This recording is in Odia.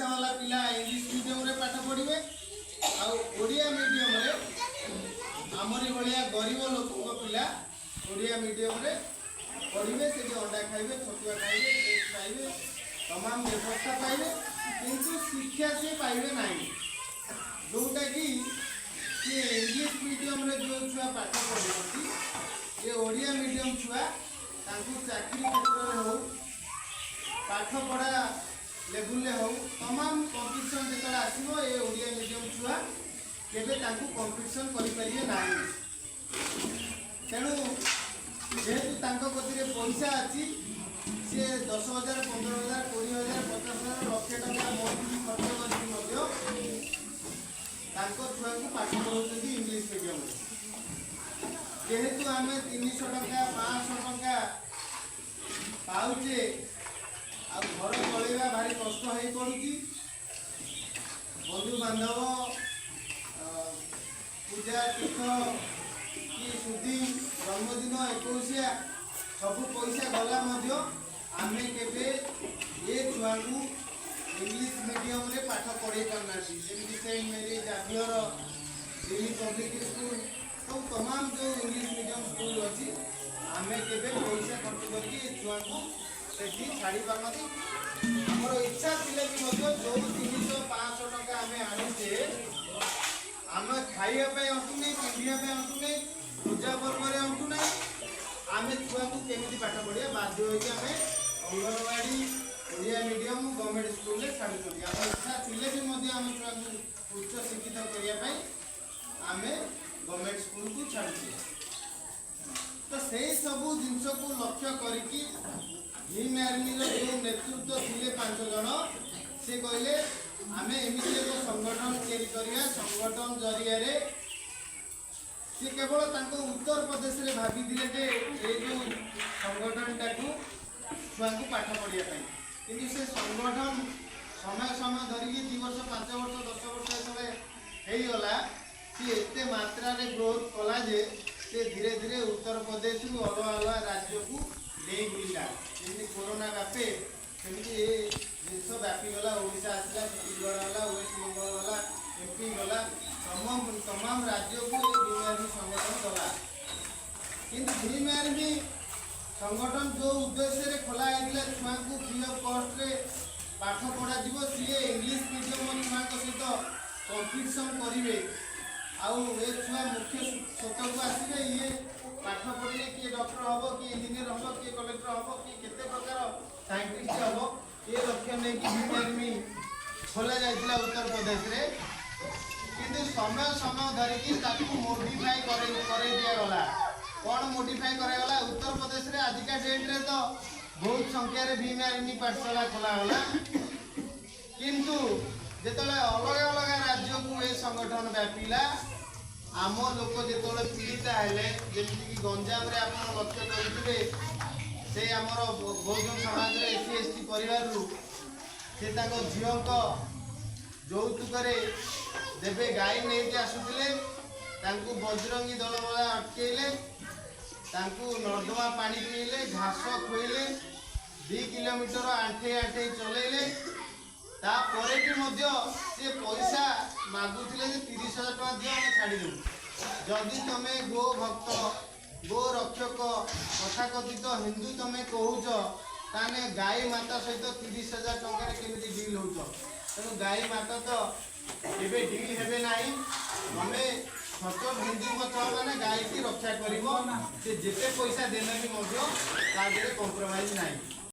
ପଇସା ବାଲା ପିଲା ଇଂଲିଶ ମିଡ଼ିୟମରେ ପାଠ ପଢ଼ିବେ ଆଉ ଓଡ଼ିଆ ମିଡ଼ିୟମରେ ଆମରି ଭଳିଆ ଗରିବ ଲୋକଙ୍କ ପିଲା ଓଡ଼ିଆ ମିଡ଼ିୟମରେ ପଢ଼ିବେ। ସେଠି ଅଣ୍ଡା ଖାଇବେ, ଛତୁଆ ଖାଇବେ, ଡ୍ରେସ୍ ପାଇବେ, ତମାମ ବ୍ୟବସ୍ଥା ପାଇବେ, କିନ୍ତୁ ଶିକ୍ଷା ସେ ପାଇବେ ନାହିଁ। ଯେଉଁଟାକି ସିଏ ଇଂଲିଶ ମିଡ଼ିୟମରେ ଯେଉଁ ଛୁଆ ପାଠ ପଢ଼ୁଛନ୍ତି, ଏ ଓଡ଼ିଆ ମିଡ଼ିୟମ ଛୁଆ ତାଙ୍କୁ ଚାକିରି କ୍ଷେତ୍ରରେ ହଉ, ପାଠ ପଢ଼ା ଲେବୁଲରେ ହଉ, ତମାମ କମ୍ପିଟିସନ୍ ଯେତେବେଳେ ଆସିବ, ଏ ଓଡ଼ିଆ ମିଡ଼ିୟମ ଛୁଆ କେବେ ତାଙ୍କୁ କମ୍ପିଟିସନ୍ କରିପାରିବେ ନାହିଁ। ତେଣୁ ଯେହେତୁ ତାଙ୍କ କତିରେ ପଇସା ଅଛି, ସିଏ 10,000, 15,000, 20,000, 50,000, ଲକ୍ଷେ ଟଙ୍କା ମନ୍ଥଲି ଖର୍ଚ୍ଚ କରିକି ମଧ୍ୟ ତାଙ୍କ ଛୁଆଙ୍କୁ ପାଠ ପଢ଼ାଉଛନ୍ତି ଇଂଲିଶ ମିଡ଼ିୟମରେ। ଯେହେତୁ ଆମେ 300 ଟଙ୍କା, 500 ଟଙ୍କା ପାଉଛେ ଆଉ ଘର ଚଳେଇବା ଭାରି କଷ୍ଟ ହେଇପଡ଼ୁଛି, ବନ୍ଧୁବାନ୍ଧବ, ପୂଜା ତୀର୍ଥ କି ସୁଧି, ଜନ୍ମଦିନ, ଏକୋଇଶିଆ, ସବୁ ପଇସା ଗଲା ମଧ୍ୟ ଆମେ କେବେ ଏ ଛୁଆଙ୍କୁ ଇଂଲିଶ ମିଡ଼ିୟମରେ ପାଠ ପଢ଼େଇ ପାରୁନାହାନ୍ତି। ଯେମିତି ସେଣ୍ଟ ମେରି, ଜାଭିୟର, ଦିଲ୍ଲୀ ପବ୍ଲିକ ସ୍କୁଲ, ସବୁ ତମାମ ଯେଉଁ ଇଂଲିଶ ମିଡ଼ିୟମ ସ୍କୁଲ ଅଛି, ଆମେ କେବେ ପଇସା ଖର୍ଚ୍ଚ କରିକି ଏ ଛୁଆଙ୍କୁ ସେଠି ଛାଡ଼ି ପାରୁନାହାନ୍ତି। ଆମର ଇଚ୍ଛା ଥିଲେ ବି ମଧ୍ୟ ଯେଉଁ 300, 500 ଟଙ୍କା ଆମେ ଆଣୁଛେ, ଆମେ ଖାଇବା ପାଇଁ ଅଣ୍ଟୁନି, ପିନ୍ଧିବା ପାଇଁ ଅଣ୍ଟୁନି, ପୂଜା ପର୍ବରେ ଅଣ୍ଟୁନାହିଁ, ଆମେ ଛୁଆଙ୍କୁ କେମିତି ପାଠ ପଢ଼ିବା? ବାଧ୍ୟ ହୋଇକି ଆମେ ଅଙ୍ଗନବାଡ଼ି, ଓଡ଼ିଆ ମିଡ଼ିୟମ, ଗଭର୍ଣ୍ଣମେଣ୍ଟ ସ୍କୁଲରେ ଛାଡ଼ୁଛନ୍ତି। ଆମ ଇଚ୍ଛା ଥିଲେ ବି ମଧ୍ୟ ଆମ ଛୁଆଙ୍କୁ ଉଚ୍ଚ ଶିକ୍ଷିତ କରିବା ପାଇଁ ଆମେ ଗଭର୍ଣ୍ଣମେଣ୍ଟ ସ୍କୁଲକୁ ଛାଡ଼ୁଛେ। ତ ସେଇ ସବୁ ଜିନିଷକୁ ଲକ୍ଷ୍ୟ କରିକି ଭୀମ ଆର୍ମିର ଯେଉଁ ନେତୃତ୍ୱ ଥିଲେ ପାଞ୍ଚ ଜଣ, ସେ କହିଲେ, ଆମେ ଏମିତି ଏକ ସଂଗଠନ ତିଆରି କରିବା। ସଂଗଠନ ଜରିଆରେ ସେ କେବଳ ତାଙ୍କ ଉତ୍ତରପ୍ରଦେଶରେ ଭାବିଥିଲେ ଯେ ଏ ଯେଉଁ ସଂଗଠନଟାକୁ ଛୁଆଙ୍କୁ ପାଠ ପଢ଼ିବା ପାଇଁ। କିନ୍ତୁ ସେ ସଂଗଠନ ସମୟ ସମୟ ଧରିକି 2 ବର୍ଷ, 5 ବର୍ଷ, 10 ବର୍ଷ ଯେତେବେଳେ ହେଇଗଲା, ସିଏ ଏତେ ମାତ୍ରାରେ ଗ୍ରୋଥ୍ କଲା ଯେ ସେ ଧୀରେ ଧୀରେ ଉତ୍ତରପ୍ରଦେଶରୁ ଅଲଗା ଅଲଗା ରାଜ୍ୟକୁ ଡେଇଁ ବୁଲିଲା। ଯେମିତି କୋରୋନା ବ୍ୟାପେ, ସେମିତି ଏ ଜିନିଷ ବ୍ୟାପିଗଲା। ଓଡ଼ିଶା ଆସିଲା, ଛତିଶଗଡ଼ ଗଲା, ୱେଷ୍ଟବେଙ୍ଗଲ ଗଲା, ଏମ୍ପି ଗଲା, ତମାମ ତମାମ ରାଜ୍ୟକୁ ଏ ଭୀମ ଆର୍ମି ସଂଗଠନ ଗଲା। କିନ୍ତୁ ଭୀମ ଆର୍ମି ସଂଗଠନ ଯେଉଁ ଉଦ୍ଦେଶ୍ୟରେ ଖୋଲା ହେଇଥିଲା, ଛୁଆଙ୍କୁ ଫ୍ରି ଅଫ୍ କଷ୍ଟରେ ପାଠ ପଢ଼ାଯିବ, ସିଏ ଇଂଲିଶ ମିଡ଼ିୟମ ଛୁଆଙ୍କ ସହିତ କମ୍ପିଟିସନ୍ କରିବେ ଆଉ ଏ ଛୁଆ ମୁଖ୍ୟ ସ୍ରୋତକୁ ଆସିବେ, ଇଏ ପାଠ ପଢ଼ିଲେ କିଏ ଡକ୍ଟର ହେବ, କିଏ ଇଞ୍ଜିନିୟର ହେବ, କିଏ କଲେକ୍ଟର ହେବ, କିଏ କେତେ ପ୍ରକାର ସାଇଣ୍ଟିଷ୍ଟ ହେବ, ଏ ଲକ୍ଷ୍ୟ ନେଇକି ଭୀମ ଆର୍ମି ଖୋଲା ଯାଇଥିଲା ଉତ୍ତରପ୍ରଦେଶରେ। କିନ୍ତୁ ସମୟ ସମୟ ଧରିକି ତାକୁ ମୋଡିଫାଇ କରେଇ କରେଇ ଦିଆଗଲା। କ'ଣ ମୋଡିଫାଇ କରାଗଲା? ଉତ୍ତରପ୍ରଦେଶରେ ଆଜିକା ଡେଟ୍ରେ ତ ବହୁତ ସଂଖ୍ୟାରେ ଭୀମ ଆର୍ମି ପାଠଶାଳା ଖୋଲାଗଲା। କିନ୍ତୁ ଯେତେବେଳେ ଅଲଗା ଅଲଗା ରାଜ୍ୟକୁ ଏ ସଂଗଠନ ବ୍ୟାପିଲା, ଆମ ଲୋକ ଯେତେବେଳେ ପୀଡ଼ିତା ହେଲେ, ଯେମିତିକି ଗଞ୍ଜାମରେ ଆପଣ ଲକ୍ଷ୍ୟ କରିଥିବେ, ସେ ଆମର ବହୁଜନ ସମାଜରେ ଏସ୍ ସି, ଏସ୍ ଟି ପରିବାରରୁ ସେ ତାଙ୍କ ଝିଅଙ୍କ ଯୌତୁକରେ ଦେବେ ଗାଈ ନେଇକି ଆସୁଥିଲେ, ତାଙ୍କୁ ବଜରଙ୍ଗୀ ଦଳ ଭଳିଆ ଅଟକେଇଲେ, ତାଙ୍କୁ ନର୍ଦ୍ଦମା ପାଣି ପିଇଲେ, ଘାସ ଖୋଇଲେ, 2 କିଲୋମିଟର ଆଣ୍ଠେଇ ଆଣ୍ଠେଇ ଚଲେଇଲେ। ତାପରେ ବି ମଧ୍ୟ ସେ ପଇସା ମାଗୁଥିଲେ ଯେ 30,000 ଟଙ୍କା ଦିଅ, ଆମେ ଛାଡ଼ିଦେବୁ। ଯଦି ତମେ ଗୋ ଭକ୍ତ, ଗୋ ରକ୍ଷକ, ତଥାକଥିତ ହିନ୍ଦୁ ତମେ କହୁଛ, ତାହେଲେ ଗାଈ ମାତା ସହିତ 30,000 ଟଙ୍କାରେ କେମିତି ଡିଲ୍ ହେଉଛ? ତେଣୁ ଗାଈ ମାତା ତ କେବେ ଡିଲ୍ ହେବେ ନାହିଁ। ତମେ ସଚୋଟ ହିନ୍ଦୁ ଅଛ ମାନେ ଗାଈକି ରକ୍ଷା କରିବ, ସେ ଯେତେ ପଇସା ଦେଲେ ବି ମଧ୍ୟ ତା ଦେହରେ କମ୍ପ୍ରମାଇଜ ନାହିଁ।